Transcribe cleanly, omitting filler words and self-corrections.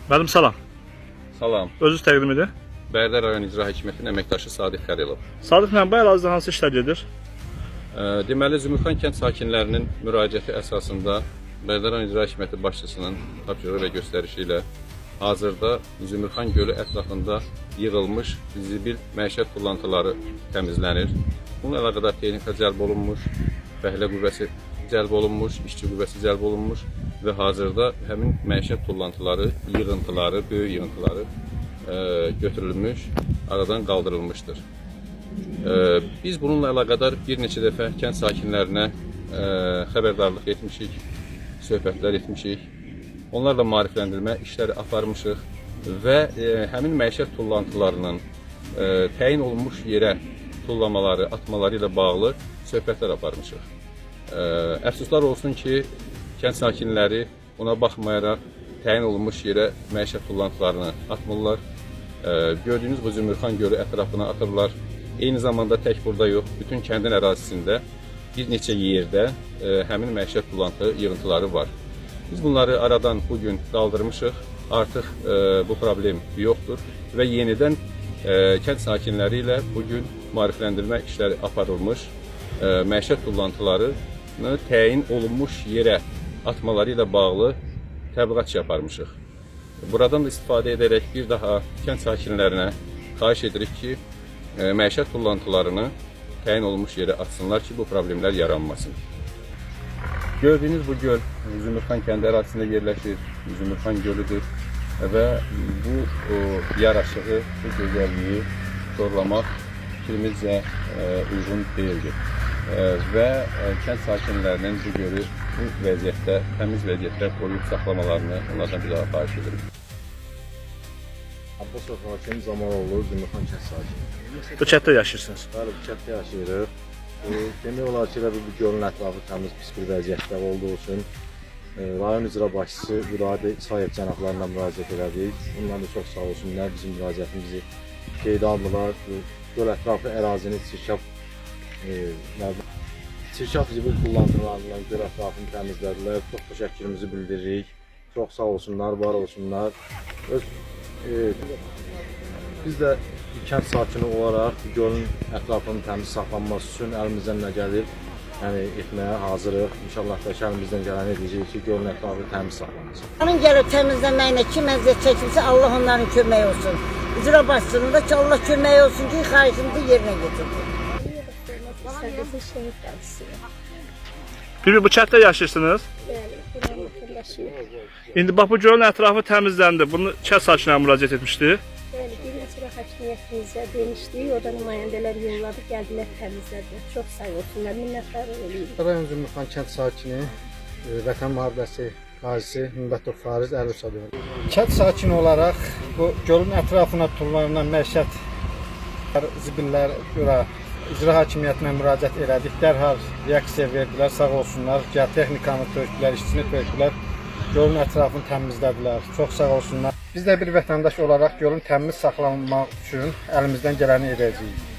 Müəllim salam. Salam. Özünüz təqdim edin. Bərdə rayon İcra Hakimiyyətinin əməkdaşı Sadiq Xəlilov. Sadiq müəllim, bu ərazidə hansı işlər gedir? Deməli, Zümrüdxan kənd sakinlərinin müraciəti əsasında Bərdə rayon İcra Hakimiyyəti başçısının tapşırığı və göstərişi ilə hazırda Zümrüdxan gölü ətrafında yığılmış zibil məişət tullantıları təmizlənir. Bununla əlaqədar texnika cəlb olunmuş, fəhlə qüvvəsi cəlb olunmuş, işçi qüvvəsi cəlb olunmuş və hazırda həmin məişət tullantıları, yığıntıları, böyük yığıntıları götürülmüş, aradan qaldırılmışdır. Biz bununla əlaqədar bir neçə dəfə kənd sakinlərinə xəbərdarlıq etmişik, söhbətlər etmişik. Onlarla maarifləndirmə işləri aparmışıq və həmin məişət tullantılarının təyin olunmuş yerə tullamaları, atmaları ilə bağlı söhbətlər aparmışıq. Əfsuslar olsun ki, kənd sakinləri buna baxmayaraq təyin olunmuş yerə məişət tullantılarını atmırlar. Gördüyünüz bu Zümrüdxan gölü ətrafına atırlar. Eyni zamanda tək burada yox, bütün kəndin ərazisində bir neçə yerdə həmin məişət tullantı yığıntıları var. Biz bunları aradan bugün qaldırmışıq. Artıq bu problem yoxdur və yenidən kənd sakinləri ilə bugün maarifləndirmə işləri aparılmış. Məişət tullantılarını təyin olunmuş yerə atmaları ilə bağlı təbliğat işi aparmışıq. Buradan da istifadə edərək bir daha kənd sakinlərinə xahiş edirik ki, məişət tullantılarını təyin olunmuş yerə atsınlar ki, bu problemlər yaranmasın. Gördüyünüz bu göl Zümrüdxan kəndi ərazisində yerləşir. Zümrüdxan gölüdür və bu yaraşığı, bu gözəlliyi korlamaq fikrimizcə uyğun deyildir. Və kənd sakinlərinin bu gölü bu vəziyyətdə, təmiz vəziyyətdə qoruyub saxlamalarını onlardan bir daha xahiş edirik. Abbasov Hakim Zamanoğlu, Zümrüdxan kənd sakini. Bu kənddə yaşayırsınız. Bəli, bu kənddə yaşayırıq. Demək olar ki, elə bu gölün ətrafı təmiz, pis bir vəziyyətdə olduğu üçün rayon icra başçısı Müradi Sayev cənablarına müraciət elədik. Onlar da çox sağ olsunlar, bizim müraciətimizi qeydə aldılar. Bu göl ətrafı ərazini çirkab çirkab zibil tullantılarından göl ətrafını təmizlədilər. Çox təşəkkürümüzü bildiririk. Çox sağ olsunlar, var olsunlar. Öz biz də kənd sakini olaraq bu gölün ətrafının təmiz saxlanması üçün əlimizdən nə gəlir, yəni etməyə hazırıq. İnşallah da ki, əlimizdən gələni edəcəyik ki, gölün ətrafı təmiz saxlansın. Onun gəlib təmizləməyinə kim əziyyət çəkirsə Allah onların köməyi olsun. İcra başçısının da ki Allah köməyi olsun ki, xahişimizi yerinə getirsin. Şehit qazısıyım. Bir bu kənddə yaşayırsınız. Bəli, buranın vatandaşıyıq. İndi bax bu gölün ətrafı təmizləndi. Bunu kənd sakinləri müraciət etmişdi. Bəli, bir neçə dəfə hakimiyyətimizə demişdik, orada nümayəndələr yolladı, gəldilər, təmizlədilər. Çox sağ olsunlar, minnətdarlıq eləyirik. Rayon Zümrüdxan kənd sakini, Vətən müharibəsi qazisi Hümbətov Fariz Əli Sadov. Kənd sakini olaraq bu gölün ətrafına tullanan məişət zibillər görə icra hakimiyyətinə müraciət elədik. Dərhal reaksiya verdilər, sağ olsunlar. Gəl texnikanı tökdülər, işçini tökdülər. Gölün ətrafını təmizlədilər. Çox sağ olsunlar. Biz də bir vətəndaş olaraq gölün təmiz saxlanmaq üçün əlimizdən gələni edəcəyik.